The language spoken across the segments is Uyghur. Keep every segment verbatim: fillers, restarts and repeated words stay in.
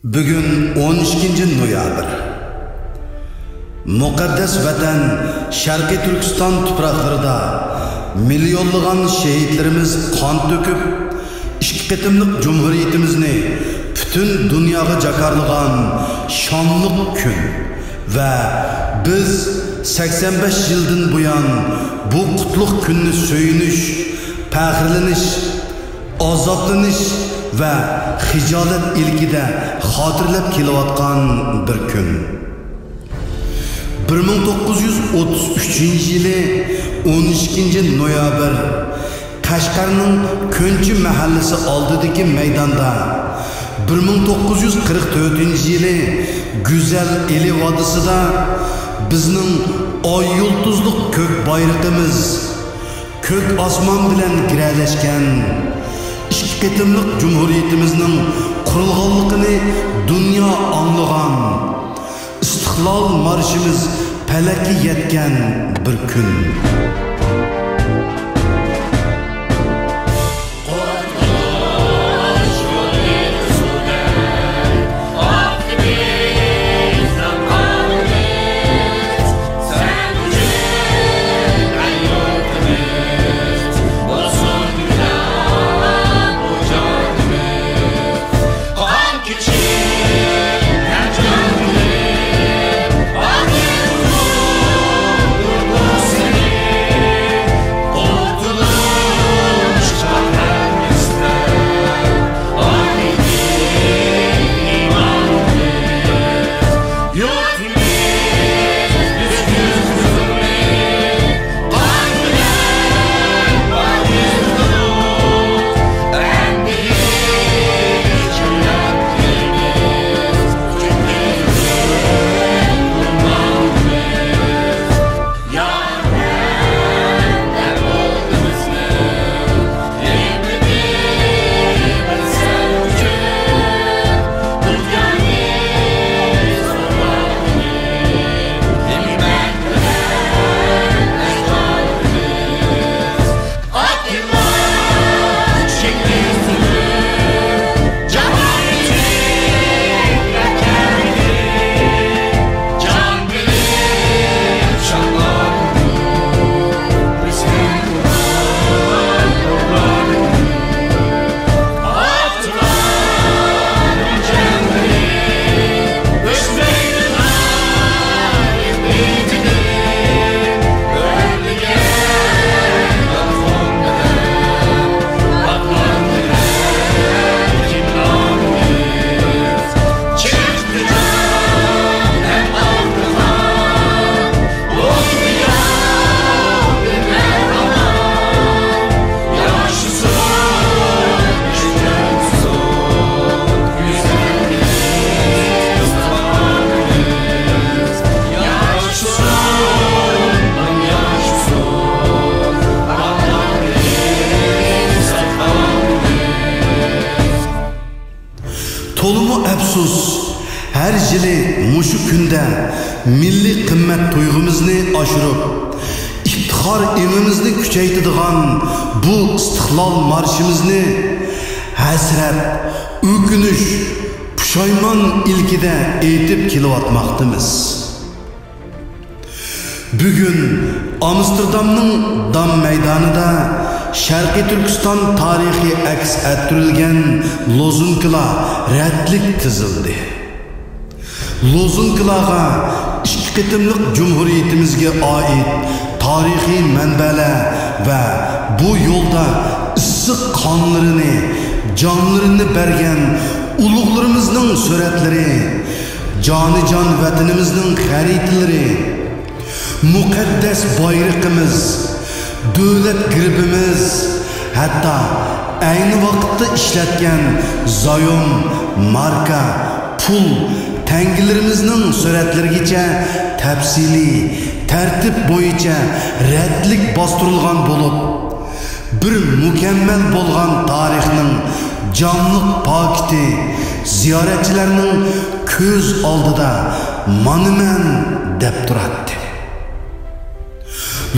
بۈگۈن ئون ئىككىنچى نويابىر. مۇقەددەس ۋەتەن شەرقىي تۈركىستان تۇپراقلىرىدا مىليونلىغان شېھىتلىرىمىز قان تۆكۈپ، ئىككى قېتىملىق جۇمھۇرىيىتىمىزنى پۈتۈن دۇنياغا جاكارلىغان شانلىق كۈن ۋە بىز سەكسەن بەش يىلدىن بۇيان بۇ قۇتلۇق كۈننى سۆيۈنۈش، پەخىرلىنىش، ئازابلىنىش ۋە خىجالەت ئىلكىدە خاتىرىلەپ كېلىۋاتقان بىر كۈن. بىر مىڭ توققۇز يۈز ئوتتۇز ئۈچىنچى يىلى ئون ئىككىنچى نويابىر، قەشقەرنىڭ كۆنچى مەھەللىسى ئالدىدىكى مەيداندا، بىر مىڭ توققۇز يۈز قىرىق تۆتىنچى يىلى گۈزەل ئىلى ۋادىسىدا بىزنىڭ ئاي يۇلتۇزلۇق كۆك بايرىقىمىز، كۆك ئاسمان بىلەن گىرەلەشكەن ئىككى قېتىملىق جۇمھۇرىيىتىمىزنىڭ قۇرۇلغانلىقىنى دۇنيا ئاڭلىغان، ئىستىقلال مارشىمىز پەلەككە يەتكەن بىر كۈن. تولىمۇ ئەپسۇس، ھەر يىلى مۇشۇ كۈندە مىللىي قىممەت تۇيغۇمىزنى ئاشۇرۇپ، ئىپتىخار ئېڭىمىزنى كۈچەيتىدىغان بۇ ئىستىقلال مارشىمىزنى ھەسرەت، ئۆكۈنۈش، پۇشايمان ئىلكىدە ئېيتىپ كېلىۋاتماقتىمىز. بۈگۈن ئامستېردامنىڭ دام مەيدانىدا شەرقىي تۈركىستان تارىخى ئەكس ئەتتۈرۈلگەن لوزۇنكىلار رەتلىك تىزىلدى. لوزۇنكىلارغا ئىككى قېتىملىق جۇمھۇرىيىتىمىزگە ئائىت تارىخىي مەنبەلەر ۋە بۇ يولدا ئىسسىق قانلىرىنى، جانلىرىنى بەرگەن ئۇلۇغلىرىمىزنىڭ سۈرەتلىرى، جانىجان ۋەتىنىمىزنىڭ خەرىتىلىرى، مۇقەددەس بايرىقىمىز، دۆلەت گېربىمىز، ھەتتا ئەينى ۋاقىتتا ئىشلەتكەن زايوم، ماركا، پۇل، تەڭگىلىرىمىزنىڭ سۈرەتلىرىگىچە تەپسىلىي، تەرتىپ بويىچە رەتلىك باستۇرۇلغان بولۇپ، بىر مۇكەممەل بولغان تارىخنىڭ جانلىق پاكىتى زىيارەتچىلەرنىڭ كۆز ئالدىدا مانا مەن دەپ تۇراتتى.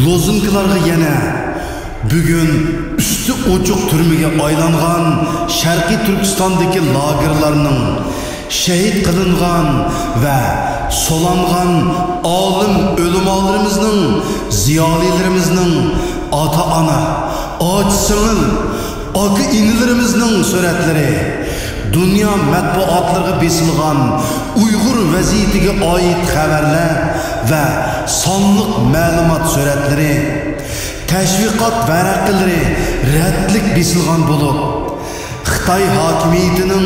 لوزۇنكىلارغا يەنە بۈگۈن ئۈستى ئوچۇق تۈرمىگە ئايلانغان شەرقىي تۈركىستاندىكى لاگېرلارنىڭ شېھىت قىلىنغان ۋە سولانغان ئالىم ئۆلىمالىرىمىزنىڭ، زىيالىيلىرىمىزنىڭ ئاتا-ئانا، ئاچا-سىڭىل، ئاكا-ئىنىلىرىمىزنىڭ سۈرەتلىرى، دۇنيا مەتبۇئاتلىرىغا بېسىلغان ئۇيغۇر ۋەزىيىتىگە ئائىت خەۋەرلەر ۋە سانلىق مەلۇمات سۈرەتلىرى، تەشۋىقات ۋەرەقىلىرى رەتلىك بېسىلغان بولۇپ، خىتاي ھاكىمىيىتىنىڭ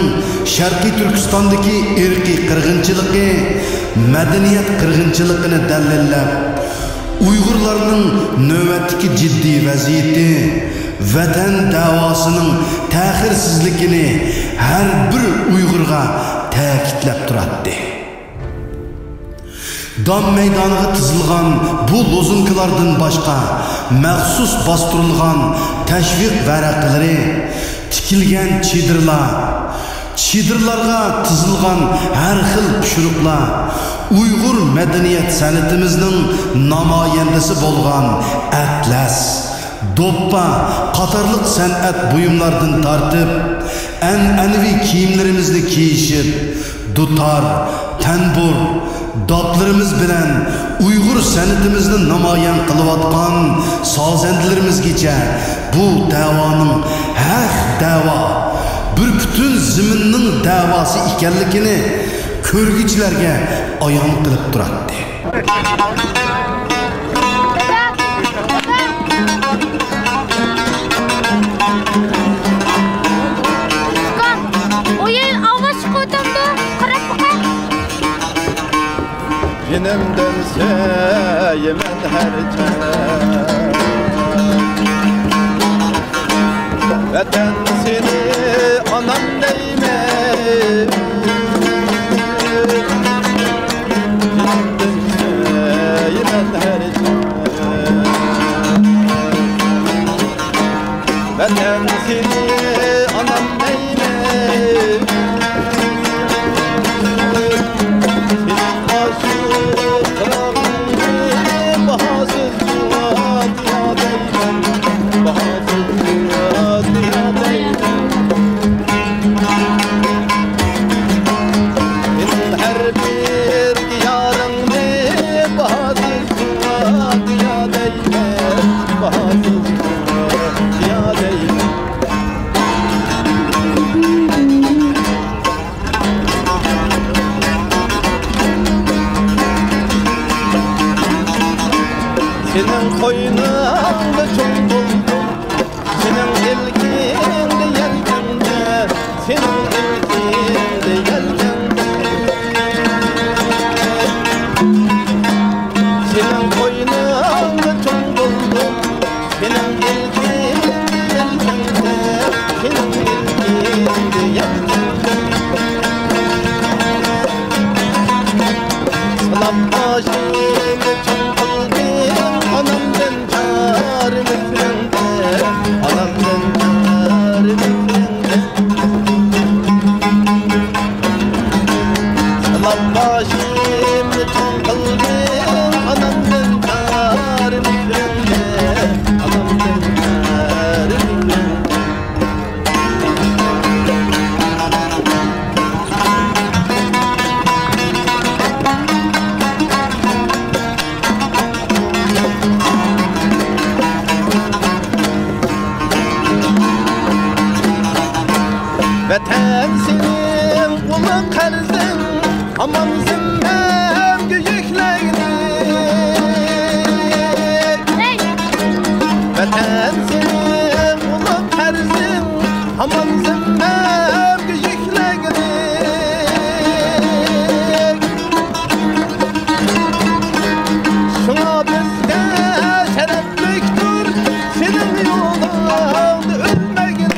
شەرقىي تۈركىستاندىكى ئىرقىي قىرغىنچىلىقى، مەدەنىيەت قىرغىنچىلىقىنى دەلىللەپ، ئۇيغۇرلارنىڭ نۆۋەتتىكى جىددىي ۋەزىيىتى، ۋەتەن دەۋاسىنىڭ تەخىرسىزلىكىنى ھەر بىر ئۇيغۇرغا تەكىتلەپ تۇراتتى. دام مەيدانىغا تىزىلغان بۇ لوزۇنكىلاردىن باشقا، مەخسۇس باستۇرۇلغان تەشۋىق ۋەرەقىلىرى، تىكىلگەن چېدىرلار، چېدىرلارغا تىزىلغان ھەر خىل پۇشۇرۇقلار، ئۇيغۇر مەدەنىيەت سەنئىتىمىزنىڭ نامايەندىسى بولغان ئەتلەس، دوپپا قاتارلىق سەنئەت بۇيۇملاردىن تارتىپ، ئەنئەنىۋى كىيىملىرىمىزنى كىيىشىپ، دۇتار، تەنبۇر، داپلىرىمىز بىلەن ئۇيغۇر سەنئىتىمىزنى نامايان قىلىۋاتقان سازەندىلىرىمىزگىچە بۇ دەۋانىڭ ھەق دەۋا، بىر پۈتۈن زېمىننىڭ دەۋاسى ئىكەنلىكىنى كۆرگۈچىلەرگە ئايان قىلىپ تۇراتتى. ئۇكام، ئۇ يەر ئاۋاز چىقىۋاتامدۇ؟ قاراپ باقاي. جېنىمدىن سۆيىمەن ھەر چاغ. ۋەتەن سېنى ئانام دەيمەن. جېنىمدىن سۆيىمەن ھەر چاغ. ۋەتەن سېنى ئانام دەيمەن. سېنىڭ ئاشۇ قىراغىڭنى باھاسىز جۇۋان دۇنيا دەيمەن، باھاسىز جۇۋان دۇنيا دەيمەن. سېنىڭ ھەر بىر دىيارىڭنى باھاسىز جۇۋان دۇنيا دەيمەن، باھاسىز جۇۋان دۇنيا دەيمەن. سېنىڭ قوينۇڭدا چوڭ بولدۇم، سېنىڭ ئىلكىڭدە يەلكەندىم، سېنىڭ ئىلكىڭدە يەلكەندىم. سېنىڭ قوينۇڭدا چوڭ بولدۇم، سېنىڭ ئىلكىڭدە يەلكەندىم، سېنىڭ ئىلكىڭدە يەلكەندىم. سىلاپ باشىمنى چوڭ قىلدىم، ئانامدىن جارىمىز مەڭدە، ئانامدىن جارىمىز مەڭدە. سىلاپ باشىمنى چوڭ قىلدىم، ئانامدىن جارىمىز مەڭدە، ئانامدىن جارىمىز مەڭدە. ۋەتەن سېنىڭ ئۇلۇغ قەرزىڭ، ھامان زىممەمگە يۈكلەيلى. ۋەتەن سېنىڭ ئۇلۇغ قەرزىڭ، ھامان زىممەمگە يۈكلەيلى. شۇڭا بىزگە شەرەپلىكتۇر سېنىڭ يولۇڭدا ئۆلمەكلىك.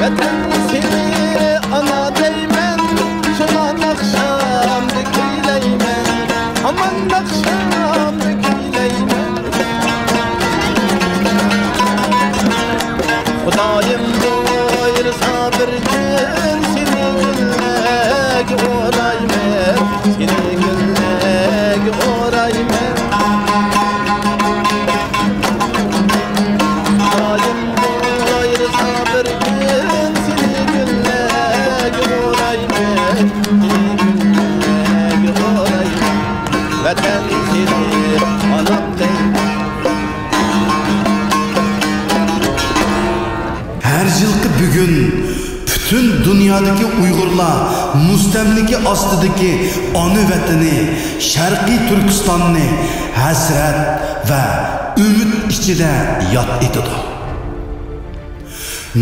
ۋەتەن سېنى ئانا دەيمەن، شۇڭا ناخشامدا كۈيلەيمەن، ھامان ناخشامدا كۈيلەيمەن. خۇدايىم بۇيرۇسا بىر كۈن سېنى گۈللەرگە ئورايمەن، سېنى گۈللەرگە ئورايمەن. خۇدايىم بۇيرۇسا ئۇيغۇرلار مۇستەملىكە ئاستىدىكى ئانا ۋەتىنى شەرقىي تۈركىستاننى ھەسرەت ۋە ئۈمىد ئىچىدە ياد ئېتىدۇ.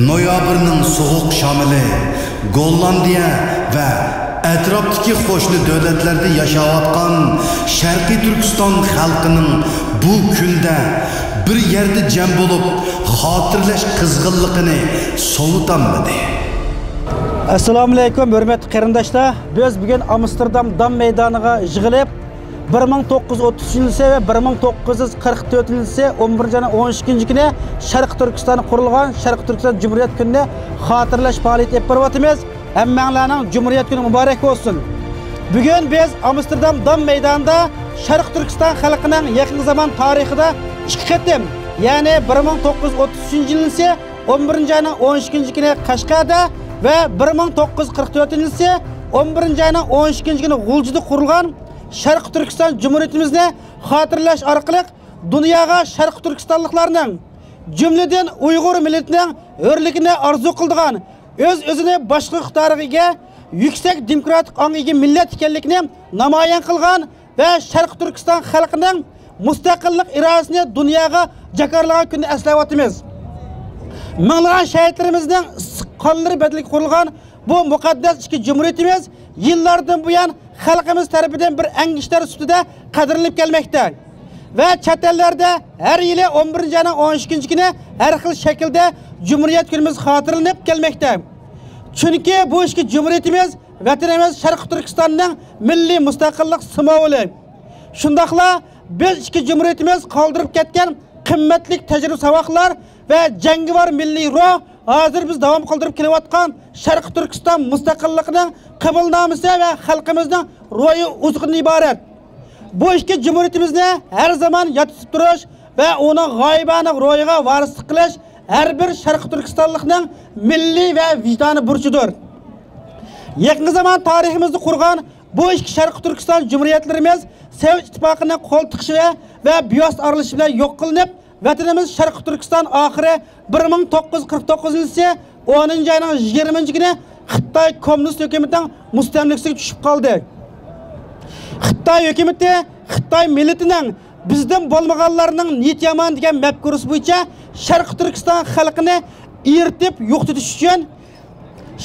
نويابىرنىڭ سوغۇق شامىلى گوللاندىيە ۋە ئەتراپتىكى قوشنا دۆلەتلەردە ياشاۋاتقان شەرقىي تۈركىستان خەلقىنىڭ بۇ كۈندە بىر يەردە جەم بولۇپ خاتىرىلەش قىزغىنلىقىنى سوۋۇتالمىدى. ئەسسالامۇئەلەيكۇم، ھۆرمەتلىك قېرىنداشلار! بىز بۈگۈن ئامستېردام دام مەيدانىغا يىغىلىپ، بىر مىڭ توققۇز يۈز ئوتتۇز ئۈچىنچى يىلى ۋە بىر مىڭ توققۇز يۈز قىرىق تۆتىنچى يىلى ئون بىرىنچى ئاينىڭ ئون ئىككىنچى كۈنى شەرقىي تۈركىستاندا قۇرۇلغان شەرقىي تۈركىستان جۇمھۇرىيەت كۈنىنى خاتىرىلەش پائالىيىتى ئېلىپ بېرىۋاتىمىز. ھەممەڭلارنىڭ جۇمھۇرىيەت كۈنى مۇبارەك بولسۇن! بۈگۈن بىز ئامستېردام دام مەيدانىدا شەرقىي تۈركىستان خەلقىنىڭ يېقىنقى زامان تارىخىدا ئىككى قېتىم، يەنى بىر مىڭ توققۇز يۈز ئوتتۇز ئۈچىنچى يىلى ئون بىرىنچى ئاينىڭ ئون ئىككىنچى كۈنى قەشقەردە ۋە بىر مىڭ توققۇز يۈز قىرىق تۆتىنچى يىلى ئون بىرىنچى ئاينىڭ ئون ئىككىنچى كۈنى غۇلجىدا قۇرۇلغان شەرقىي تۈركىستان جۇمھۇرىيىتىمىزنى خاتىرىلەش ئارقىلىق دۇنياغا شەرقىي تۈركىستانلىقلارنىڭ جۈملىدىن ئۇيغۇر مىللىتىنىڭ ھۆرلۈكىنى ئارزۇ قىلىدىغان، ئۆز-ئۆزىنى باشقۇرۇش ئىقتىدارىغا ئىگە، يۈكسەك دېموكراتىك ئاڭغا ئىگە مىللەت ئىكەنلىكىنى نامايان قىلغان ۋە شەرقىي تۈركىستان خەلقىنىڭ مۇستەقىللىق ئىرادىسىنى دۇنياغا جاكارلىغان كۈننى ئەسلەۋاتىمىز. مىڭلىغان شەھىتلىرىمىزنىڭ ئىسسىق قانلىرى بەدىلىگە قۇرۇلغان بۇ مۇقەددەس ئىككى جۇمھۇرىيىتىمىز يىللاردىن بۇيان خەلقىمىز تەرىپىدىن بىر ئەڭگۈشتەر سۈپىتىدە قەدىرلىنىپ كەلمەكتە ۋە چەت ئەللەردە ھەر يىلى ئون بىرىنچى ئاينىڭ ئون ئىككىنچى كۈنى ھەر خىل شەكىلدە جۇمھۇرىيەت كۈنىمىز خاتىرىلىنىپ كەلمەكتە. چۈنكى بۇ ئىككى جۇمھۇرىيىتىمىز ۋەتىنىمىز شەرقىي تۈركىستاننىڭ مىللىي مۇستەقىللىق سىمۋولى. شۇنداقلا بىز ئىككى جۇمھۇرىيىتىمىز قالدۇرۇپ كەتكەن قىممەتلىك تەجرىبە-ساۋاقلار ۋە جەڭگىۋار مىللىي روھ ھازىر بىز داۋام قىلدۇرۇپ كېلىۋاتقان شەرقىي تۈركىستان مۇستەقىللىقىنىڭ قىبۇلنامىسى ۋە خەلقىمىزنىڭ روھىي ئوزۇقىدىن ئىبارەت. بۇ ئىككى جۇمھۇرىيىتىمىزنى ھەر زامان ياد تۇتۇپ تۇرۇش ۋە ئۇنىڭ غايىبانە روھىغا ۋارىسلىق قىلىش ھەر بىر شەرقىي تۈركىستانلىقنىڭ مىللىي ۋە ۋىجدانىي بۇرچىدۇر. يېقىنقى زامان تارىخىمىزدا قۇرغان بۇ ئىككى شەرقىي تۈركىستان جۇمھۇرىيەتلىرىمىز سوۋېت ئىتتىپاقىنىڭ قول تىقىشى ۋە بىۋاسىتە ئارىلىشىشى بىلەن يوق قىلىنىپ، ۋەتىنىمىز شەرقىي تۈركىستان ئاخىرى بىر مىڭ توققۇز يۈز قىرىق توققۇزىنچى يىلى ئونىنچى ئاينىڭ يىگىرمىنچى كۈنى خىتاي كوممۇنىست ھۆكۈمىتىنىڭ مۇستەملىكىسىگە چۈشۈپ قالدى. خىتاي ھۆكۈمىتى خىتاي مىللىتىنىڭ بىزدىن بولمىغانلارنىڭ نىيىتى يامان دېگەن مەپكۇرىسى بويىچە شەرقىي تۈركىستان خەلقىنى ئېرىتىپ يوقىتىش ئۈچۈن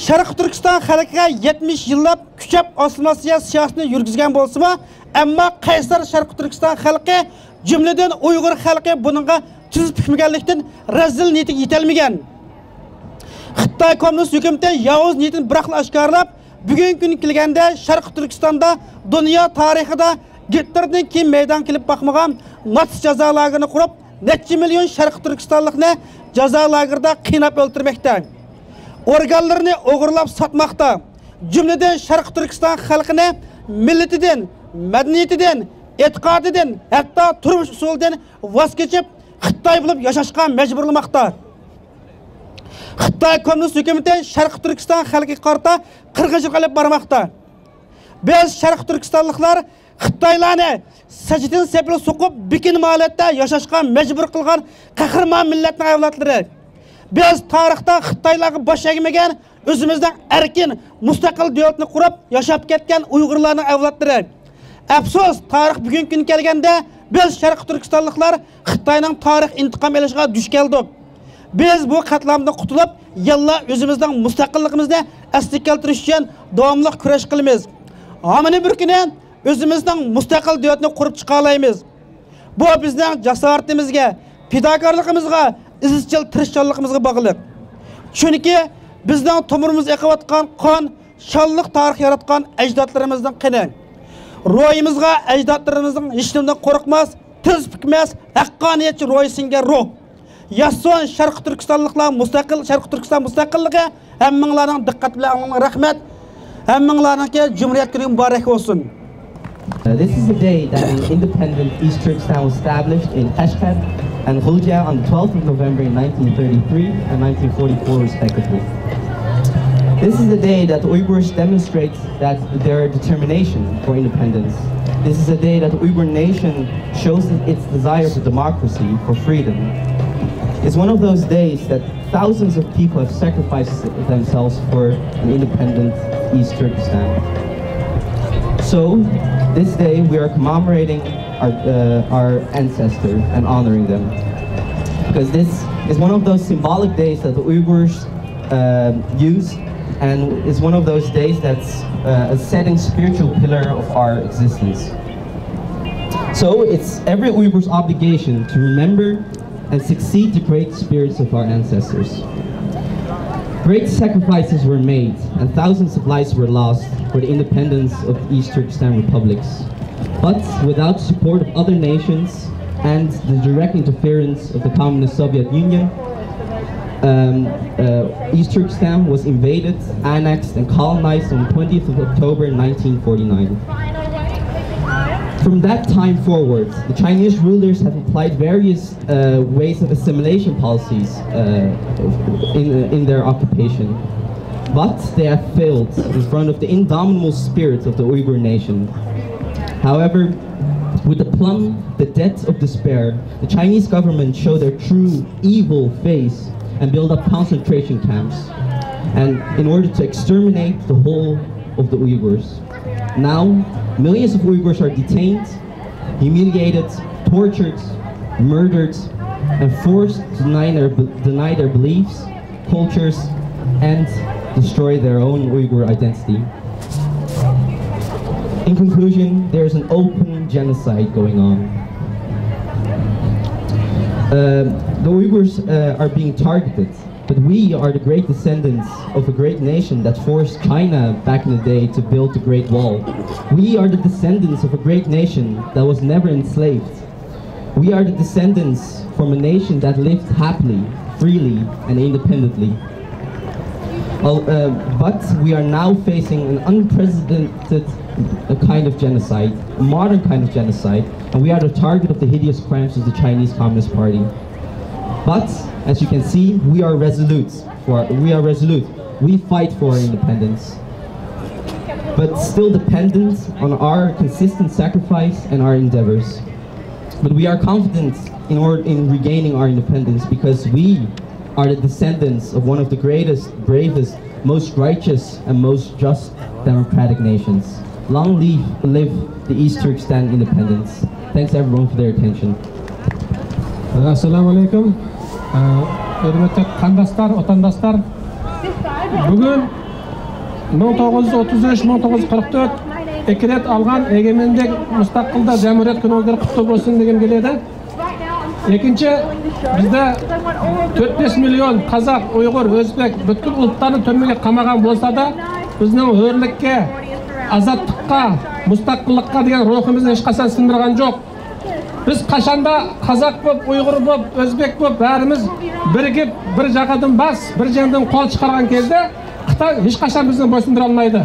شەرقىي تۈركىستان خەلقىگە يەتمىش يىللاپ كۈچەپ ئاسسىمىلياتسىيە سىياسىتىنى يۈرگۈزگەن بولسىمۇ، ئەمما قەيسەر شەرقىي تۈركىستان خەلقى، جۈملىدىن ئۇيغۇر خەلقى بۇنىڭغا تۈز پۈكمىگەنلىكتىن، رەزىل نىيىتىگە يېتەلمىگەن. خىتاي كوممۇنىست ھۆكۈمىتى ياۋۇز نىيىتىنى بىراقلا ئاشكارىلاپ، بۈگۈنكى كۈنگە كەلگەندە شەرقىي تۈركىستاندا دۇنيا تارىخىدا گىتلېردىن كېيىن مەيدانغا كېلىپ باقمىغان ناتسىست جازا لاگېرىنى قۇرۇپ، نەچچە مىليون شەرقىي تۈركىستانلىقنى جازا لاگېرىدا قىيناپ ئۆلتۈرمەكتە. ئورگانلىرىنى ئوغرىلاپ ساتماقتا. جۈملىدىن شەرقىي تۈركىستان خەلقىنى مىللىتىدىن، مەدەنىيىتىدىن، ئېتىقادىدىن، ھەتتا تۇرمۇش ئۇسۇلىدىن ۋاز كېچىپ، خىتاي بولۇپ ياشاشقا مەجبۇرلىماقتا. خىتاي كوممۇنىست ھۆكۈمىتى شەرقىي تۈركىستان خەلقىگە قارىتا قىرغىنچىلىق ئېلىپ بارماقتا. بىز شەرقىي تۈركىستانلىقلار خىتايلارنى سەجدىدىن سېپىل سوقۇپ، بېكىنمە ھالەتتە ياشاشقا مەجبۇر قىلغان قەھرىمان مىللەتنىڭ ئەۋلادلىرى. بىز تارىختا خىتايلارغا باش ئەگمىگەن، ئۆزىمىزنىڭ ئەركىن، مۇستەقىل دۆلىتىنى قۇرۇپ ياشاپ كەتكەن ئۇيغۇرلارنىڭ ئەۋلادلىرى. ئەپسۇس، تارىخ بۈگۈنكى كۈنگە كەلگەندە، بىز شەرقىي تۈركىستانلىقلار خىتاينىڭ تارىخ ئىنتىقام ئېلىشىغا دۇچ كەلدۇق. بىز بۇ قەتلىئامدىن قۇتۇلۇپ، يەنىلا ئۆزىمىزنىڭ مۇستەقىللىقىمىزنى ئەسلىگە كەلتۈرۈش ئۈچۈن داۋاملىق كۈرەش قىلىمىز. ھامىنى بىر كۈنى ئۆزىمىزنىڭ مۇستەقىل دۆلىتىنى قۇرۇپ چىقالايمىز. بۇ بىزنىڭ جاسارىتىمىزگە، پىداكارلىقىمىزغا، ئىزچىل تىرىشچانلىقىمىزغا باغلىق. چۈنكى بىزنىڭ تومۇرىمىزدا ئېقىۋاتقان قان شانلىق تارىخ ياراتقان ئەجدادلىرىمىزنىڭ قېنى. روھىمىزغا ئەجدادلىرىمىزنىڭ ھېچنېمىدىن قورقماس، تىز پۈكمەس، ھەققانىيەتچى روھى سىڭگەن روھ. ياشىسۇن شەرقىي تۈركىستانلىقلار مۇستەقىل، شەرقىي تۈركىستان مۇستەقىللىقى! ھەممىڭلارنىڭ دىققىتى بىلەن ئاڭلىغىنىغا رەھمەت. ھەممىڭلارنىڭكى جۇمھۇرىيەت كۈنى مۇبارەك بولسۇن! Uh, this is the day that an independent East Turkestan was established in Kashgar and Ghulja on the twelfth of November in nineteen thirty-three and nineteen forty-four, respectively. This is the day that the Uyghurs demonstrate that their determination for independence. This is a day that the Uyghur nation shows its desire for democracy, for freedom. It's one of those days that thousands of people have sacrificed themselves for an independent East Turkestan. So, this day we are commemorating our, uh, our ancestor and honoring them. Because this is one of those symbolic days that the Uyghurs, uh, use, and it's one of those days that's, uh, a setting spiritual pillar of our existence. So it's every Uyghur's obligation to remember and succeed the great spirits of our ancestors. Great sacrifices were made and thousands of lives were lost for the independence of East Turkestan republics. But without support of other nations and the direct interference of the communist Soviet Union, um, uh, East Turkestan was invaded, annexed, and colonized on twentieth of October nineteen forty-nine. From that time forward, the Chinese rulers have applied various, uh, ways of assimilation policies, uh, in, in their occupation. But they have failed in front of the indomitable spirit of the Uyghur nation. However, with the plumb, the depths of despair, the Chinese government showed their true evil face and built up concentration camps, and in order to exterminate the whole of the Uyghurs. Now, millions of Uyghurs are detained, humiliated, tortured, murdered, and forced to deny their, deny their beliefs, cultures, and destroy their own Uyghur identity. In conclusion, there is an open genocide going on. Um, the Uyghurs, uh, are being targeted, but we are the great descendants of a great nation that forced China back in the day to build the Great Wall. We are the descendants of a great nation that was never enslaved. We are the descendants from a nation that lived happily, freely, and independently. Uh, but we are now facing an unprecedented, uh, kind of genocide, a modern kind of genocide, and we are the target of the hideous crimes of the Chinese Communist Party. But, as you can see, we are resolute. For, we are resolute. We fight for our independence, but still dependent on our consistent sacrifice and our endeavors. But we are confident in, or, in regaining our independence because we are the descendants of one of the greatest, bravest, most righteous, and most just democratic nations. Long live, live the East Turkestan independence. Thanks everyone for their attention. Assalamu alaikum. Hürmetli kandaşlar, vatandaşlar. Bugün mıń toǵız júz otuz úsh, mıń toǵız júz qırq tórt eki ret alǵan egemenlik, mustaqillik, jámhuriyet kúni qutlıq bolsun degim keledi. Ekinchi, bizde tórt bes million qazaq, uyg'ur, o'zbek, butun ultlarni turmaga qamagan bo'lsa-da, bizning hurlikka, ozodlikqa, mustaqillikqa degan ruhimizni hech qachon sindirgan yo'q. Biz qachonda qozoq bo'lib, uyg'ur bo'lib, o'zbek bo'lib, barimiz birigib, bir jag'adan bas, bir jangdan qo'l chiqargan kezde, Xitoy hech qachon bizni bo'ysundira olmaydi.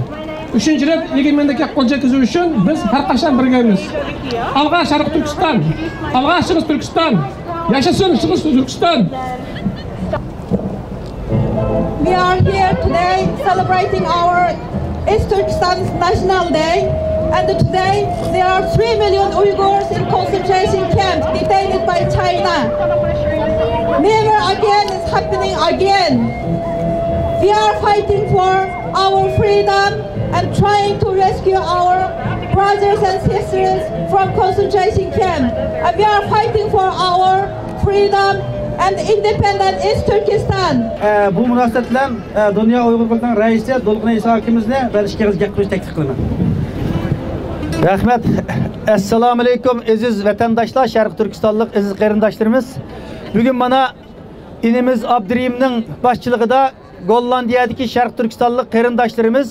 Uchinchi ret egenmenlikka qo'l jetkazish uchun biz har qachon birgamiz. Alg'a Sharq Turkiston! Alg'a Shimis Turkiston! Yashasın Shimis Turkiston! We are here today celebrating our East Turkestan's National Day, and today there are three million Uyghurs in concentration camps detained by China. Never again is happening again. We are fighting for our freedom and trying to rescue our brothers and sisters from concentration camp. And we are fighting for our freedom and independent East Turkestan. ئە، بۇ مۇناسىۋەت بىلەن، ئە، دۇنيا ئۇيغۇر قۇرۇلتىيىنىڭ رەئىسى دولقۇن ئەيسا ھاكىمىمىزنى بىر ئىككى ئېغىز گەپ قىلىشنى تەكلىپ قىلىمەن. رەھمەت. ئەسسالامۇئەلەيكۇم، ئەزىز ۋەتەنداشلار، شەرقىي تۈركىستانلىق ئەزىز قېرىنداشلىرىمىز. بۈگۈن مانا ئىنىمىز ئابدۇرېھىمنىڭ باشچىلىقىدا گوللاندىيەدىكى شەرقىي تۈركىستانلىق قېرىنداشلىرىمىز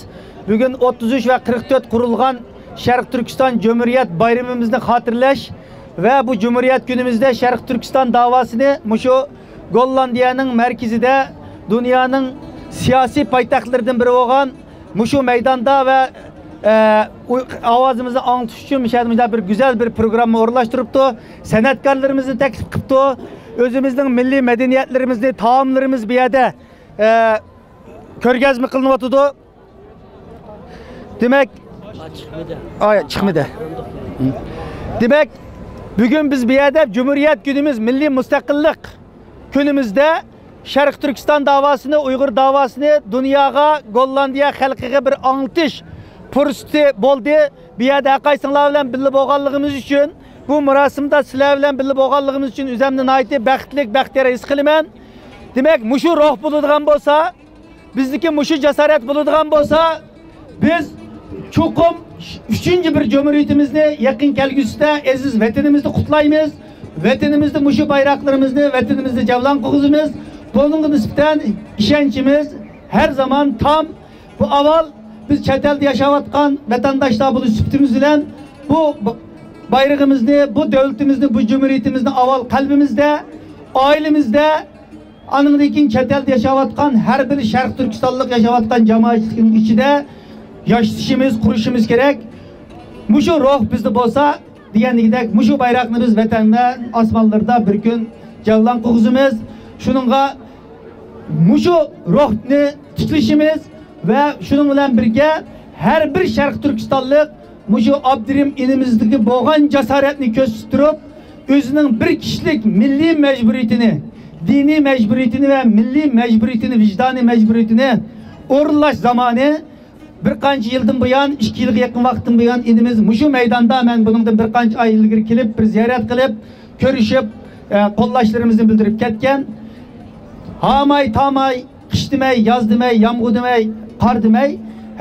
بۈگۈن ئوتتۇز ئۈچ ۋە قىرىق تۆت قۇرۇلغان شەرقىي تۈركىستان جۇمھۇرىيەت بايرىمىمىزنى خاتىرىلەش ۋە بۇ جۇمھۇرىيەت كۈنىمىزدە شەرقىي تۈركىستان داۋاسىنى مۇشۇ گوللاندىيەنىڭ مەركىزىدە، دۇنيانىڭ سىياسىي پايتەختلىرىدىن بىرى بولغان مۇشۇ مەيداندا ۋە، ئە، ئۇ-، ئاۋازىمىزنى ئاڭلىتىش ئۈچۈن مۇشۇ يەردە مۇشۇنداق بىر گۈزەل بىر پروگرامما ئورۇنلاشتۇرۇپتۇ. سەنئەتكارلىرىمىزنى تەكلىپ قىپتۇ. ئۆزىمىزنىڭ مىللىي مەدەنىيەتلىرىمىزنى، تائاملىرىمىز بۇ يەردە، ئە، كۆرگەزمە قىلىنىۋاتىدۇ. دېمەك، ئاي، چىقمىدى. دېمەك، بۈگۈن بىز بۇ يەردە جۇمھۇرىيەت كۈنىمىز، مىللىي مۇستەقىللىق كۈنىمىزدە شەرقىي تۈركىستان داۋاسىنى، ئۇيغۇر داۋاسىنى دۇنياغا، گوللاندىيە خەلقىگە بىر ئاڭلىتىش پۇرسىتى بولدى. بۇ يەردە ھەرقايسىڭلار بىلەن بىللە بولغانلىقىمىز ئۈچۈن، بۇ مۇراسىمدا سىلەر بىلەن بىللە بولغانلىقىمىز ئۈچۈن ئۆزۈمنى ناھايىتى بەختلىك، بەختىيار ھېس قىلىمەن. دېمەك، مۇشۇ روھ بولىدىغان بولسا، بىزدىكى مۇشۇ جاسارەت بولىدىغان بولسا، بىز چوقۇم ئۈچىنچى بىر جۇمھۇرىيىتىمىزنى يېقىن كەلگۈسىدە ئەزىز ۋەتىنىمىزدە قۇتلايمىز. ۋەتىنىمىزدە مۇشۇ بايراقلىرىمىزنى، ۋەتىنىمىزدە جەۋلان قىلغۇزىمىز. بۇنىڭغا نىسبەتەن ئىشەنچىمىز ھەر زامان تام. بۇ ئاۋۋال بىز چەت ئەلدە ياشاۋاتقان ۋەتەنداشلار بولۇش سۈپىتىمىز بىلەن بۇ ب-، بايرىقىمىزنى، بۇ دۆلىتىمىزنى، بۇ جۇمھۇرىيىتىمىزنى ئاۋۋال قەلبىمىزدە، ئائىلىمىزدە، ئانىڭدىن كېيىن چەت ئەلدە ياشاۋاتقان ھەر بىر شەرقىي تۈركىستانلىق ياشاۋاتقان جامائەتچىلىكنىڭ ئىچىدە ياشىتىشىمىز، قۇرۇشىمىز كېرەك. مۇشۇ روھ بىزدە بولسا، دېگەندىكىدەك، مۇشۇ بايراقنى بىز ۋەتەننىڭ ئاسمانلىرىدا بىر كۈن جەۋلان قىلغۇزىمىز. شۇنىڭغا مۇشۇ روھنى تىكلىشىمىز ۋە شۇنىڭ بىلەن بىرگە ھەر بىر شەرقىي تۈركىستانلىق مۇشۇ ئابدۇرېھىم ئىنىمىزدىكى بولغان جاسارەتنى كۆرسىتىپ تۇرۇپ، ئۆزىنىڭ بىر كىشىلىك مىللىي مەجبۇرىيىتىنى، دىنىي مەجبۇرىيىتىنى ۋە مىللىي مەجبۇرىيىتىنى، ۋىجدانىي مەجبۇرىيىتىنى ئورۇنلاش زامانى بىر قانچە يىلدىن بۇيان، ئىككى يىلغا يېقىن ۋاقىتتىن بۇيان ئىنىمىز مۇشۇ مەيداندا، مەن بۇنىڭدىن بىر قانچە ئاي ئىلگىرى كېلىپ، بىر زىيارەت قىلىپ، كۆرۈشۈپ، ئە، قوللاشلىرىمىزنى بىلدۈرۈپ كەتكەن. ھاماي، تاماي، قىش دېمەي، ياز دېمەي، يامغۇر دېمەي، قار دېمەي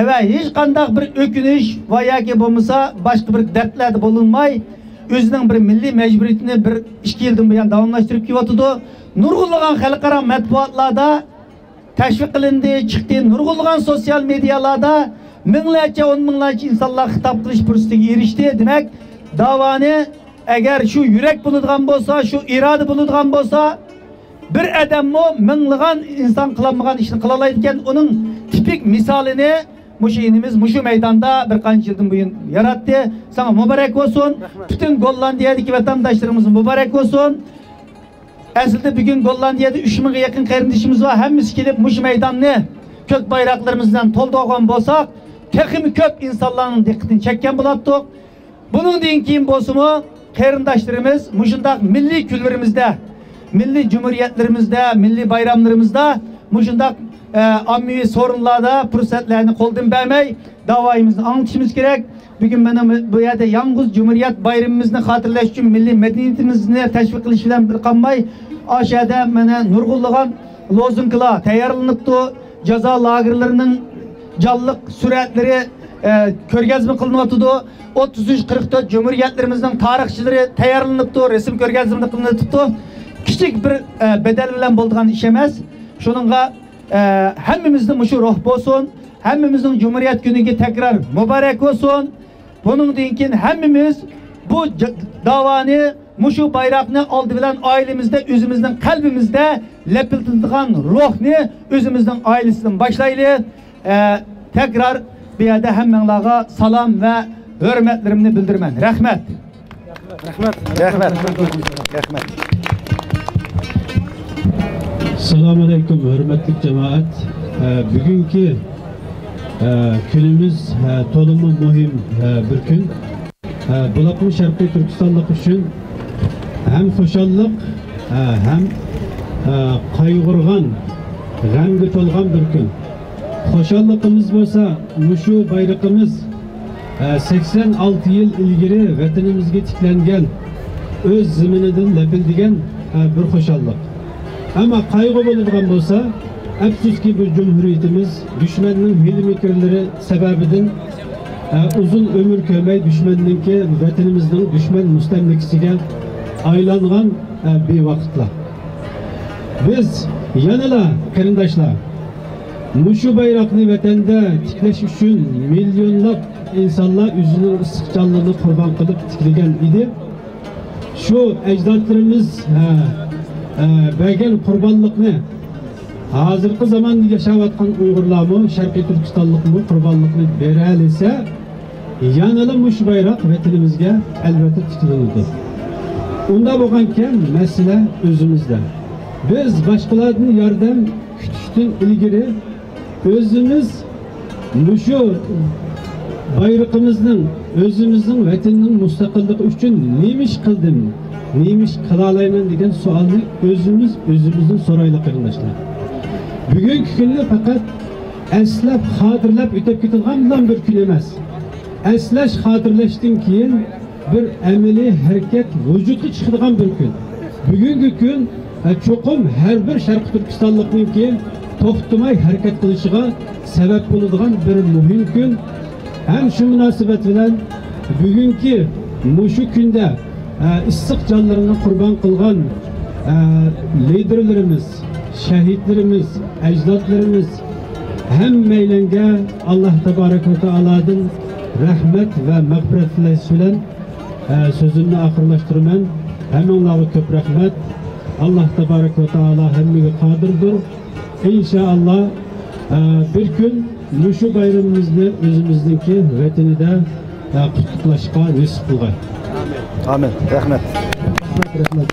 ۋە ھېچقانداق بىر ئۆكۈنۈش ۋە ياكى بولمىسا باشقا بىر دەردلەردە بولۇنماي، ئۆزىنىڭ بىر مىللىي مەجبۇرىيىتىنى بىر ئىككى يىلدىن بۇيان داۋاملاشتۇرۇپ كېلىۋاتىدۇ. نۇرغۇنلىغان خەلقئارا مەتبۇئاتلاردا تەشۋىق قىلىندى، چىقتى. نۇرغۇنلىغان سوتسىيال مېدىيالاردا مىڭلارچە، ئون مىڭلارچە ئىنسانلار خىتاب قىلىش پۇرسىتىگە ئېرىشتى. دېمەك، داۋانى ئەگەر شۇ يۈرەك بولىدىغان بولسا، شۇ ئىرادە بولىدىغان بولسا، بىر ئادەممۇ مىڭلىغان ئىنسان قىلالمىغان ئىشنى قىلالايدىكەن. ئۇنىڭ تىپىك مىسالىنى مۇشۇ ئىنىمىز مۇشۇ مەيداندا بىر قانچە يىلدىن بۇيان ياراتتى. ساڭا مۇبارەك بولسۇن. رەھمەت. پۈتۈن گوللاندىيەدىكى ۋەتەنداشلىرىمىزغا مۇبارەك بولسۇن. ئەسلىدە بۈگۈن گوللاندىيەدە ئۈچ مىڭغا يېقىن قېرىندىشىمىز بار. ھەممىسى كېلىپ مۇشۇ مەيداننى كۆك بايراقلىرىمىز بىلەن تولدۇرغان بولساق، تېخىمۇ كۆپ ئىنسانلارنىڭ دىققىتىنى چەككەن بولاتتۇق. بۇنىڭدىن كېيىن بولسىمۇ قېرىنداشلىرىمىز مۇشۇنداق مىللىي كۈنلىرىمىزدە، مىللىي جۇمھۇرىيەتلىرىمىزدە، مىللىي بايراملىرىمىزدا مۇشۇنداق، ئە، ئاممىۋى سورۇنلاردا پۇرسەتلەرنى قولدىن بەرمەي، داۋايىمىزنى ئاڭلىتىشىمىز كېرەك. بۈگۈن مانا بۇ يەردە يالغۇز جۇمھۇرىيەت بايرىمىمىزنى خاتىرىلەش ئۈچۈن مىللىي مەدەنىيىتىمىزنى تەشۋىق قىلىش بىلەن بىر قالماي، ئاشۇ يەردە مانا نۇرغۇنلىغان لوزۇنكىلار تەييارلىنىپتۇ. جازا لاگېرلىرىنىڭ جانلىق سۈرەتلىرى، ئە، كۆرگەزمە قىلىنىۋاتىدۇ. ئوتتۇز ئۈچ، قىرىق تۆت جۇمھۇرىيەتلىرىمىزنىڭ تارىخچىلىرى تەييارلىنىپتۇ، رەسىم كۆرگەزمىلىرى قىلىنىۋاتىدۇ. كىچىك بىر، ئە، بەدەل بىلەن بولىدىغان ئىش ئەمەس. شۇنىڭغا، ئە، ھەممىمىزدە مۇشۇ روھ بولسۇن. ھەممىمىزنىڭ جۇمھۇرىيەت كۈنىگە تەكرار مۇبارەك بولسۇن. بۇنىڭدىن كېيىن ھەممىمىز بۇ جا-، داۋانى، مۇشۇ بايراقنى ئالدى بىلەن ئائىلىمىزدە، ئۆزىمىزنىڭ قەلبىمىزدە لەپىلدىتىدىغان روھنى ئۆزىمىزنىڭ ئائىلىسىدىن باشلايلى. ئە، تەكرار بۇ يەردە ھەممەڭلارغا سالام ۋە ھۆرمەتلىرىمنى بىلدۈرىمەن. رەھمەت. رەھمەت. رەھمەت. رەھمەت. ئەسسالامۇ ئەلەيكۇم، ھۆرمەتلىك جامائەت. ئە، بۈگۈنكى، ئە، كۈنىمىز، ئە، تولىمۇ مۇھىم، ئە، بىر كۈن. ئە، بولۇپمۇ شەرقىي تۈركىستانلىق ئۈچۈن ھەم خۇشاللىق، ئە، ھەم، ئە، قايغۇرغان، غەمگە تولغان بىر كۈن. خۇشاللىقىمىز بولسا مۇشۇ بايرىقىمىز، ئە، سەكسەن ئالتە يىل ئىلگىرى ۋەتىنىمىزگە تىكلەنگەن، ئۆز زېمىنىدىن لەپىلدىگەن، ئە، بىر خۇشاللىق. ئەمما قايغۇ بولىدىغان بولسا، ئەپسۇسكى، بۇ جۇمھۇرىيىتىمىز دۈشمەننىڭ ھىيلە-مىكىرلىرى سەۋەبىدىن، ئە، ئۇزۇن ئۆمۈر كۆرمەي، دۈشمەننىڭكى، ۋەتىنىمىزنىڭ دۈشمەن مۇستەملىكىسىگە ئايلانغان، ئە، بىۋاقىتلار. بىز يەنىلا، قېرىنداشلار، مۇشۇ بايراقنى ۋەتەندە تىكلەش ئۈچۈن مىليونلاپ ئىنسانلار ئۆزىنىڭ ئىسسىق جانلىرىنى قۇربان قىلىپ تىكلىگەن ئىدى. شۇ ئەجدادلىرىمىز، ئە، ئە، بەرگەن قۇربانلىقنى ھازىرقى زاماندا ياشاۋاتقان ئۇيغۇرلارمۇ، شەرقىي تۈركىستانلىقمۇ قۇربانلىقنى بېرەلىسە، يەنىلا مۇشۇ بايراق ۋەتىنىمىزگە ئەلۋەتتە تىكلىنىدۇ. ئۇنداق بولغانكەن، مەسىلە ئۆزىمىزدە. بىز باشقىلاردىن ياردەم كۈتۈشتىن ئىلگىرى ئۆزىمىز مۇشۇ بايرىقىمىزنىڭ، ئۆزىمىزنىڭ ۋەتىنىنىڭ مۇستەقىللىقى ئۈچۈن نېمە ئىش قىلدىم؟ نېمە ئىش قىلالايمەن دېگەن سوئالنى ئۆزىمىز ئۆزىمىزدىن سورايلى، قېرىنداشلار. بۈگۈنكى كۈننى پەقەت ئەسلەپ، خاتىرىلەپ ئۆتۈپ كېتىدىغان بىر كۈن ئەمەس. ئەسلەش، خاتىرىلەشتىن كېيىن بىر ئەمەلىي ھەرىكەت، ۋۇجۇدقا چىقىدىغان بىر كۈن. بۈگۈنكى كۈن، ئە، چوقۇم ھەر بىر شەرقىي تۈركىستانلىقنىڭكى توختىماي ھەرىكەت قىلىشىغا سەۋەب بولىدىغان بىر مۇھىم كۈن. ھەم شۇ مۇناسىۋەت بىلەن بۈگۈنكى مۇشۇ كۈندە، ئە، ئىسسىق جانلىرىنى قۇربان قىلغان، ئە، لىدېرلىرىمىز، شەھىدلىرىمىز، ئەجدادلىرىمىز ھەممەيلەنگە ئاللا تابارەك ۋە تائالادىن رەھمەت ۋە مەغپىرەت تىلەش بىلەن، ئە، سۆزۈمنى ئاخىرلاشتۇرىمەن. ھەممىڭلارغا كۆپ رەھمەت. ئاللا تابارەك ۋە تائالا ھەممىگە قادىردۇر. ئىنشائاللا، ئە، بىر كۈن مۇشۇ بايرىمىمىزنى ئۆزىمىزنىڭكى ۋەتىنىدە، ئە، قۇتلۇقلاشقا نېسىپ قىلغاي. ئامىن. رەھمەت. رەھمەت.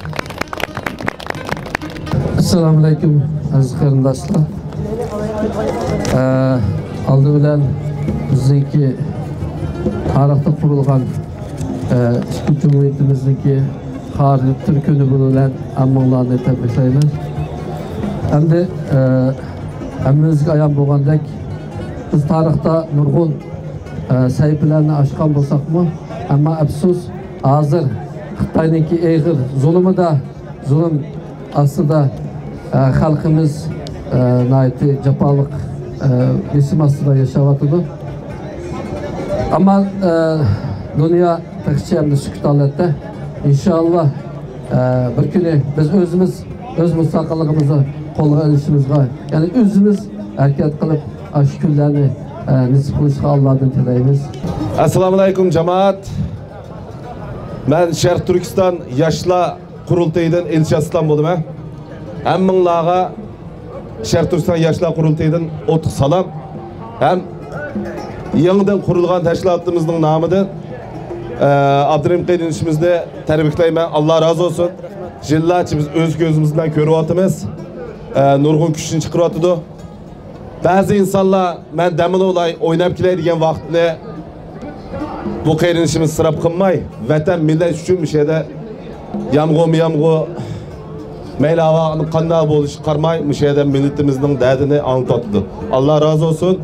ئەسسالامۇئەلەيكۇم، ئەزىز قېرىنداشلار. ئە، ئالدى بىلەن بىزنىڭكى تارىختا قۇرۇلغان، ئە، ئىككى جۇمھۇرىيىتىمىزنىڭكى خاتىرە كۈنى بىلەن ھەممىڭلارنى تەبرىكلەيمەن. ئەمدى، ئە، ھەممىمىزگە ئايان بولغاندەك، بىز تارىختا نۇرغۇن، ئە، سەھىپىلەرنى ئاچقان بولساقمۇ، ئەمما ئەپسۇس، ھازىر خىتاينىڭكى ئېغىر زۇلۇمىدا، زۇلۇم ئاستىدا، ئە، خەلقىمىز، ئە، ناھايىتى جاپالىق، ئە، بېسىم ئاستىدا ياشاۋاتىدۇ. ئەمما، ئە، دۇنيا تېخىچە ئەمدى سۈكۈت ھالەتتە. ئىنشائاللا، ئە، بىر كۈنى بىز ئۆزىمىز ئۆز مۇستەقىللىقىمىزنى قولغا ئېلىشىمىزغا، يەنى ئۆزىمىز ھەرىكەت قىلىپ، ئاشۇ كۈنلەرنى، ئە، نېسىپ قىلىشقا ئاللادىن تىلەيمىز. ئەسسالامۇئەلەيكۇم، جامائەت. مەن شەرقىي تۈركىستان ياشلار قۇرۇلتىيىدىن ئىلچى ئەسلان بولىمەن. ھەممىڭلارغا شەرقىي تۈركىستان ياشلار قۇرۇلتىيىدىن ئوتلۇق سالام. ھەم يېڭىدىن قۇرۇلغان تەشكىلاتىمىزنىڭ نامىدىن، ئە، ئابدۇرېھىم قېرىندىشىمىزنى تەبرىكلەيمەن. ئاللا رازى بولسۇن. يىللارچە بىز ئۆز كۆزىمىز بىلەن كۆرۈۋاتىمىز. ئە، نۇرغۇن كۈچنى چىقىرىۋاتىدۇ. بەزى ئىنسانلار، مەن دەم ئېلىۋالاي، ئويناپ كېلەي دېگەن ۋاقىتنى بۇ قېرىندىشىمىز ئىسراپ قىلماي، ۋەتەن، مىللەت ئۈچۈن مۇشۇ يەردە يامغۇرمۇ يامغۇر، مەيلى ھاۋانىڭ قانداق بولۇشىغا قارىماي، مۇشۇ يەردە مىللىتىمىزنىڭ دەردىنى ئاڭلىتىۋاتىدۇ. ئاللا رازى بولسۇن.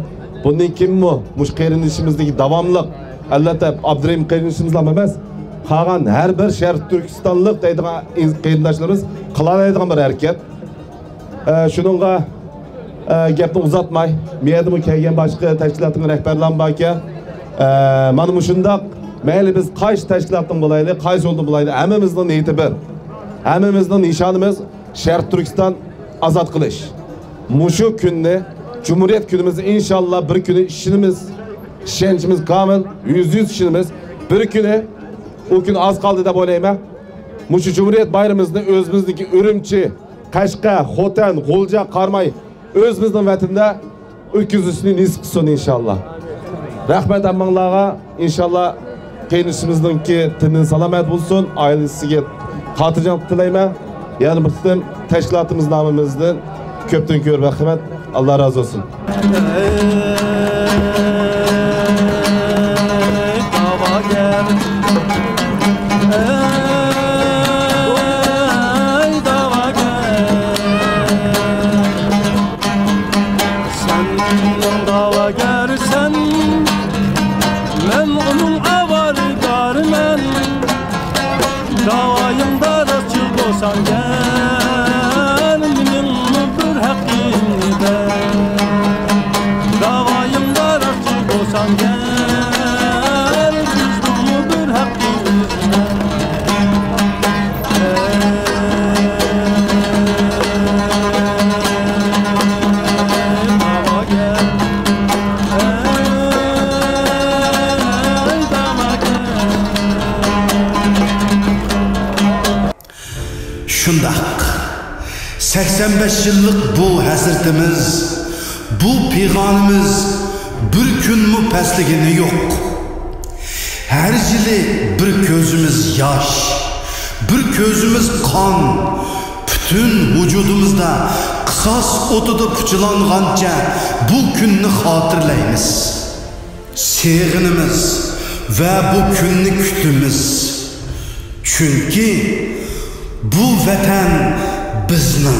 بۇندىن كېيىنمۇ مۇشۇ قېرىندىشىمىزدىكى داۋاملىق، ئەلۋەتتە، ئابدۇرېھىم قېرىندىشىمىزلا ئەمەس، قالغان ھەر بىر شەرقىي تۈركىستانلىق دەيدىغان ئىن-، قېرىنداشلىرىمىز قىلالايدىغان بىر ھەرىكەت. ئە، شۇنىڭغا، ئە، گەپنى ئۇزارتماي، بۇ يەردىمۇ كەلگەن باشقا تەشكىلاتنىڭ رەھبەرلىرىمۇ باركەن. ئە، مانا مۇشۇنداق، مەيلى بىز قايسى تەشكىلاتتىن بولايلى، قايسى يولدىن بولايلى، ھەممىمىزنىڭ نىيىتى بىر. ھەممىمىزنىڭ نىشانىمىز شەرقىي تۈركىستان ئازاد قىلىش. مۇشۇ كۈننى، جۇمھۇرىيەت كۈنىمىزنى ئىنشاللا بىر كۈنى ئىشىنىمىز، ئىشەنچىمىز كامىل، يۈزدە يۈز ئىشىنىمىز. بىر كۈنى، ئۇ كۈن ئاز قالدى دەپ ئويلايمەن. مۇشۇ جۇمھۇرىيەت بايرىمىمىزنى ئۆزىمىزنىڭكى ئۈرۈمچى، قەشقەر، خوتەن، غۇلجا قارىماي، ئۆزىمىزنىڭ ۋەتىنىدە ئۆتكۈزۈشنى نېسىپ قىلسۇن، ئىنشاللا. رەھمەت ھەممىڭلارغا. ئىنشاللا، قېرىندىشىمىزنىڭكى تېنى سالامەت بولسۇن، ئائىلىسىگە خاتىرجەملىك تىلەيمەن. يەنە بىر قېتىم تەشكىلاتىمىز نامىمىزدىن كۆپتىن كۆپ رەھمەت. ئاللا رازى بولسۇن. سەن داۋاگەرسەن، مەن ئۇنىڭ ئاۋارىدارىمەن. داۋايىڭدا راستچىل بولساڭ گەر، مېنىڭمۇ بىر ھەققىمنى بەر. داۋايىڭدا راستچىل بولساڭ گەر، بىزنىڭمۇ بىر ھەققىمىزنى بەر. شۇنداق، سەكسەن بەش يىللىق بۇ ھەسرىتىمىز، بۇ پىغانىمىز بىر كۈنمۇ پەسلىگىنى يوق. ھەر يىلى بىر كۆزىمىز ياش، بىر كۆزىمىز قان، پۈتۈن ۋۇجۇدىمىزدا قىساس ئوتىدا پۇچىلانغانچە بۇ كۈننى خاتىرىلەيمىز. سېغىنىمىز ۋە بۇ كۈننى كۈتىمىز. چۈنكى بۇ ۋەتەن بىزنىڭ.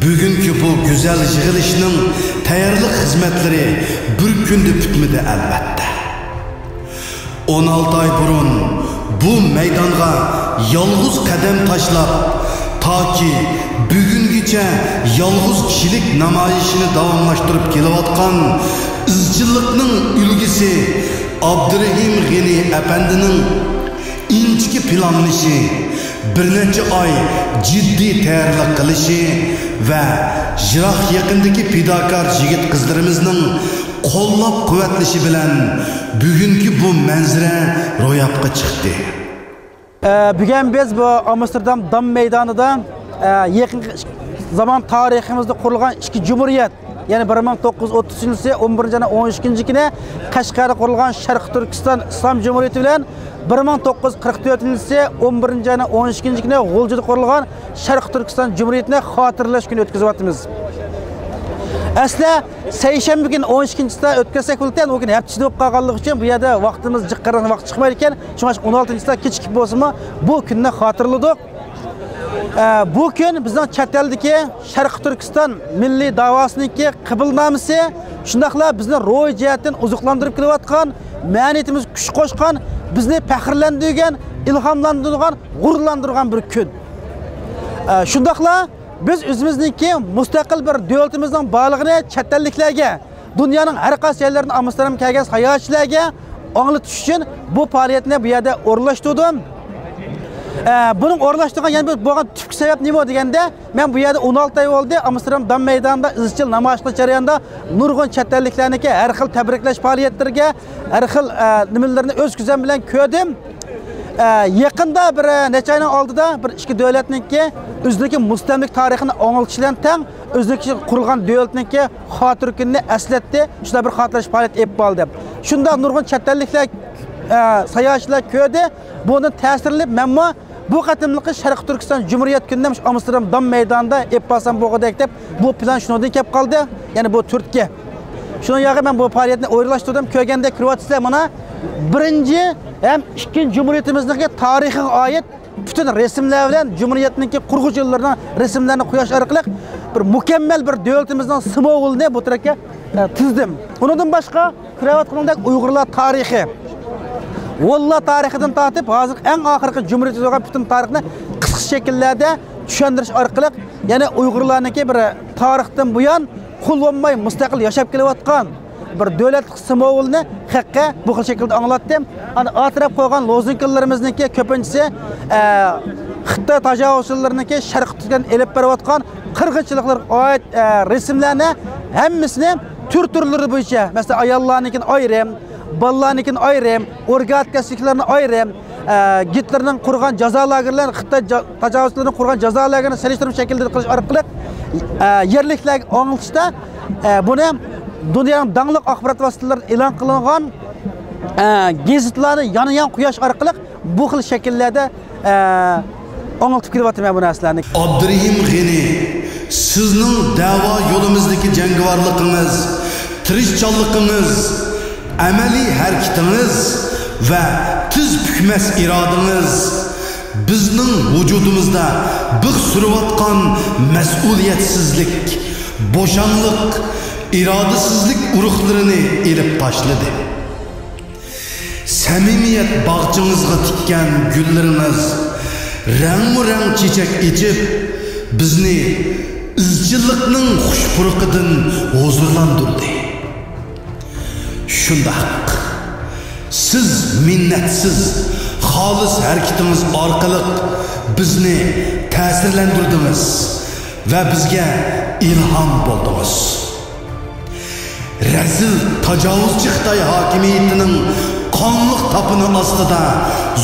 بۈگۈنكى بۇ گۈزەل يىغىلىشنىڭ تەييارلىق خىزمەتلىرى بىر كۈندە پۈتمىدى، ئەلۋەتتە. ئون ئالتە ئاي بۇرۇن بۇ مەيدانغا يالغۇز قەدەم تاشلاپ، تاكى بۈگۈنگىچە يالغۇز كىشىلىك نامايىشىنى داۋاملاشتۇرۇپ كېلىۋاتقان ئىزچىللىقنىڭ ئۈلگىسى ئابدۇرېھىم غېنى ئەپەندىنىڭ ئىنچىكە پىلانلىشى، بىر نەچچە ئاي جىددىي تەييارلىق قىلىشى ۋە يىراق يېقىندىكى پىداكار يىگىت قىزلىرىمىزنىڭ قوللاپ قۇۋۋەتلىشى بىلەن بۈگۈنكى بۇ مەنزىرە روياپقا چىقتى. ئە، بۈگۈن بىز بۇ ئامستېردام دام مەيدانىدا، ئە، يېقىنقى زامان تارىخىمىزدا قۇرۇلغان ئىككى جۇمھۇرىيەت، يەنى بىر مىڭ توققۇز يۈز ئوتتۇز ئۈچىنچى يىلى ئون بىرىنچى ئاينىڭ ئون ئىككىنچى كۈنى قەشقەردە قۇرۇلغان شەرقىي تۈركىستان ئىسلام جۇمھۇرىيىتى بىلەن بىر مىڭ توققۇز يۈز قىرىق تۆتىنچى يىلى ئون بىرىنچى ئاينىڭ ئون ئىككىنچى كۈنى غۇلجىدا قۇرۇلغان شەرقىي تۈركىستان جۇمھۇرىيىتىنى خاتىرىلەش كۈنى ئۆتكۈزۈۋاتىمىز. ئەسلى سەيشەنبە كۈنى ئون ئىككىنچىسىدە ئۆتكۈزسەك بولىدىكەن، ئۇ كۈنى ھەپتىچە بولۇپ قالغانلىقى ئۈچۈن بۇ يەردە ۋاقتىمىز جىق قىرغىن ۋاقىت چىقمايدىكەن. شۇڭا ئون ئالتىنچىسىدا كېچىكىپ بولسىمۇ بۇ كۈننى خاتىرىلىدۇق. ئە، بۇ كۈن بىزنىڭ چەت ئەلدىكى شەرقىي تۈركىستان مىللىي داۋاسىنىڭكى قەبۇلنامىسى، شۇنداقلا بىزنى روھىي جەھەتتىن ئوزۇقلاندۇرۇپ كېلىۋاتقان، مەنىۋىيىتىمىزگە كۈچ قوشقان، بىزنى پەخىرلەندۈرگەن، ئىلھاملاندۇرغان، غۇرۇرلاندۇرغان بىر كۈن. ئە، شۇنداقلا بىز ئۆزىمىزنىڭكى مۇستەقىل بىر دۆلىتىمىزنىڭ بارلىقىنى چەت ئەللىكلەرگە، دۇنيانىڭ ھەر قايسى يەرلىرىدىن ئامستېردامغا كەلگەن ساياھەتچىلەرگە ئاڭلىتىش ئۈچۈن بۇ پائالىيەتنى بۇ يەردە ئورۇنلاشتۇردۇم. ئە، بۇنىڭ ئورۇنلاشتۇرغان يەنە بىر بولغان تۈپكى سەۋەب نېمە دېگەندە، مەن بۇ يەردە ئون ئالتە ئاي بولدى، ئامستېردام دام مەيدانىدا ئىزچىل نامايىشلار جەريانىدا نۇرغۇن چەت ئەللىكلەرنىڭكى ھەر خىل تەبرىكلەش پائالىيەتلىرىگە، ھەر خىل، ئە، نېمىلىرىنى ئۆز كۆزۈم بىلەن كۆردۈم. ئە، يېقىندا بىر، ئە، نەچچە ئاينىڭ ئالدىدا بىر ئىككى دۆلەتنىڭكى ئۆزىنىڭكى مۇستەملىكە تارىخىنى ئاڭلىتىش بىلەن تەڭ، ئۆزىنىڭكى قۇرۇلغان دۆلىتىنىڭكى خاتىرە كۈنىنى ئەسلەتتى. شۇنداق بىر خاتىرىلەش پائالىيىتى ئېلىپ بارىلدى. شۇنداق نۇرغۇن چەت ئەللىكلەر، ئە، ساياھەتچىلەر كۆردى. بۇنىڭدىن تەسىرلىنىپ، مەنمۇ بۇ قېتىملىقى شەرقىي تۈركىستان جۇمھۇرىيەت كۈنىنى مۇشۇ ئامستېردام دام مەيدانىدا ئېلىپ بارسام بولغۇدەك دەپ، بۇ پىلان شۇنىڭدىن كېلىپ قالدى. يەنى بۇ تۈرتكە. شۇنىڭ ياغى مەن بۇ پائالىيەتنى ئورۇنلاشتۇردۇم. كۆرگەندەك كۆرۈۋاتىسىلەر مانا، بىرىنچى ھەم ئىككىنچى جۇمھۇرىيىتىمىزنىڭكى تارىخىغا ئائىت پۈتۈن رەسىملەر بىلەن جۇمھۇرىيەتنىڭكى قۇرغۇچ يىللىرىنىڭ رەسىملىرىنى قويۇش ئارقىلىق بىر مۇكەممەل بىر دۆلىتىمىزنىڭ سىمۋولىنى بۇ تەرەپكە، ئە، تىزدىم. ئۇنىڭدىن باشقا، كۆرۈۋاتقىنىڭدەك ئۇيغۇرلار تارىخى، ھونلار تارىخىدىن تارتىپ ھازىرقى ئەڭ ئاخىرقى جۇمھۇرىيەت بولغان پۈتۈن تارىخنى قىسقا شەكىللەردە چۈشەندۈرۈش ئارقىلىق، يەنى ئۇيغۇرلارنىڭكى بىر تارىختىن بۇيان قۇل بولماي مۇستەقىل ياشاپ كېلىۋاتقان بىر دۆلەتلىك سىمۋولىنى خەققە بۇ خىل شەكىلدە ئاڭلاتتىم. ئانا ئاتراپ قويغان لوزۇنكىلىرىمىزنىڭكى كۆپىنچىسى، ئە، خىتاي تاجاۋۇزچىلىرىنىڭكى شەرقىي تۈركىستەندە ئېلىپ بېرىۋاتقان قىرغىنچىلىقلىرىغا ئائىت، ئە، رەسىملەرنى ھەممىسىنى تۈر تۈرلىرى بويىچە، مەسىلەن، ئاياللارنىڭكىنى ئايرىم، بالىلارنىڭكىنى ئايرىم، ئورگان كەسىپلىكلەرنى ئايرىم، ئە، گىتلېرنىڭ قۇرغان جازا لاگېرلىرى، خىتاي جا-، تاجاۋۇزچىلىرىنىڭ قۇرغان جازا لاگېرىنى سېلىشتۇرما شەكىلدە قىلىش ئارقىلىق، ئە، يەرلىكلەرگە ئاڭلىتىشتا، ئە، بۇنى دۇنيانىڭ داڭلىق ئاخبارات ۋاسىتىلىرىدا ئېلان قىلىنغان، ئە، گېزىتلەرنى يانا يان قويۇش ئارقىلىق بۇ خىل شەكىللەردە، ئە، ئاڭلىتىپ كېلىۋاتىمەن بۇ نەرسىلەرنى. ئابدۇرېھىم غېنى، سىزنىڭ دەۋا يولىمىزدىكى جەڭگىۋارلىقىڭىز، تىرىشچانلىقىڭىز، ئەمەلىي ھەرىكىتىڭىز ۋە تىز پۈكمەس ئىرادىڭىز بىزنىڭ ۋۇجۇدىمىزدا بىخ سۈرۈۋاتقان مەسئۇلىيەتسىزلىك، بوشاڭلىق، ئىرادىسىزلىك ئۇرۇقلىرىنى ئېلىپ تاشلىدى. سەمىمىيەت باغچىڭىزغا تىككەن گۈللىرىڭىز رەڭمۇ رەڭ چېچەك ئېچىپ، بىزنى ئىزچىللىقنىڭ خۇش پۇرىقىدىن ھۇزۇرلاندۇردى. شۇنداق، سىز مىننەتسىز، خالىس ھەرىكىتىڭىز ئارقىلىق بىزنى تەسىرلەندۈردىڭىز ۋە بىزگە ئىلھام بولدىڭىز. رەزىل تاجاۋۇزچى خىتاي ھاكىمىيىتىنىڭ قانلىق تاپىنى ئاستىدا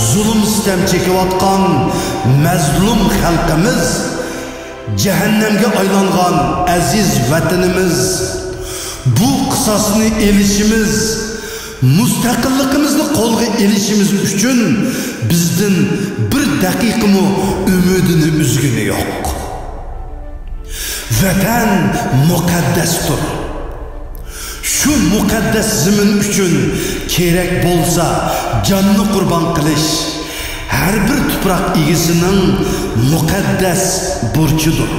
زۇلۇم-سىتەم چېكىۋاتقان مەزلۇم خەلقىمىز، جەھەننەمگە ئايلانغان ئەزىز ۋەتىنىمىز، بۇ قىساسنى ئېلىشىمىز، مۇستەقىللىقىمىزنى قولغا ئېلىشىمىز ئۈچۈن بىزدىن بىر دەقىقىمۇ ئۈمىدىنى ئۈزگىنى يوق. ۋەتەن مۇقەددەستۇر. شۇ مۇقەددەس زېمىن ئۈچۈن كېرەك بولسا جاننى قۇربان قىلىش، ھەر بىر تۇپراق ئىگىسىنىڭ مۇقەددەس بۇرچىدۇر.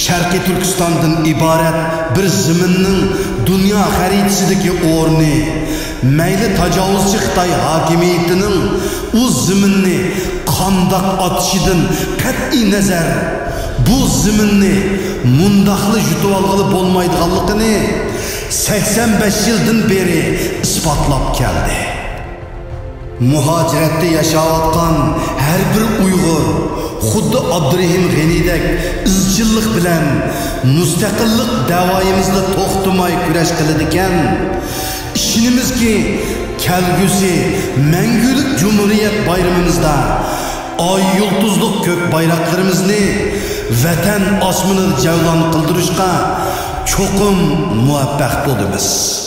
شەرقىي تۈركىستاندىن ئىبارەت بىر زېمىننىڭ دۇنيا خەرىتىسىدىكى ئورنى، مەيلى تاجاۋۇزچى خىتاي ھاكىمىيىتىنىڭ ئۇ زېمىننى قانداق ئاتىشىدىن قەتئىينەزەر، بۇ زېمىننى مۇنداقلا يۇتۇۋالغىلى بولمايدىغانلىقىنى سەكسەن بەش يىلدىن بېرى ئىسپاتلاپ كەلدى. مۇھاجىرەتتە ياشاۋاتقان ھەر بىر ئۇيغۇر خۇددى ئابدۇرېھىم غېنىدەك ئىزچىللىق بىلەن مۇستەقىللىق دەۋايىمىزدا توختىماي كۈرەش قىلىدىكەن. ئىشىنىمىزكى، كەلگۈسى مەڭگۈلۈك جۇمھۇرىيەت بايرىمىمىزدا ئاي يۇلتۇزلۇق كۆك بايراقلىرىمىزنى ۋەتەن ئاسمىنىدا جەۋلان قىلدۇرۇشقا چوقۇم مۇۋەپپەق بولىمىز.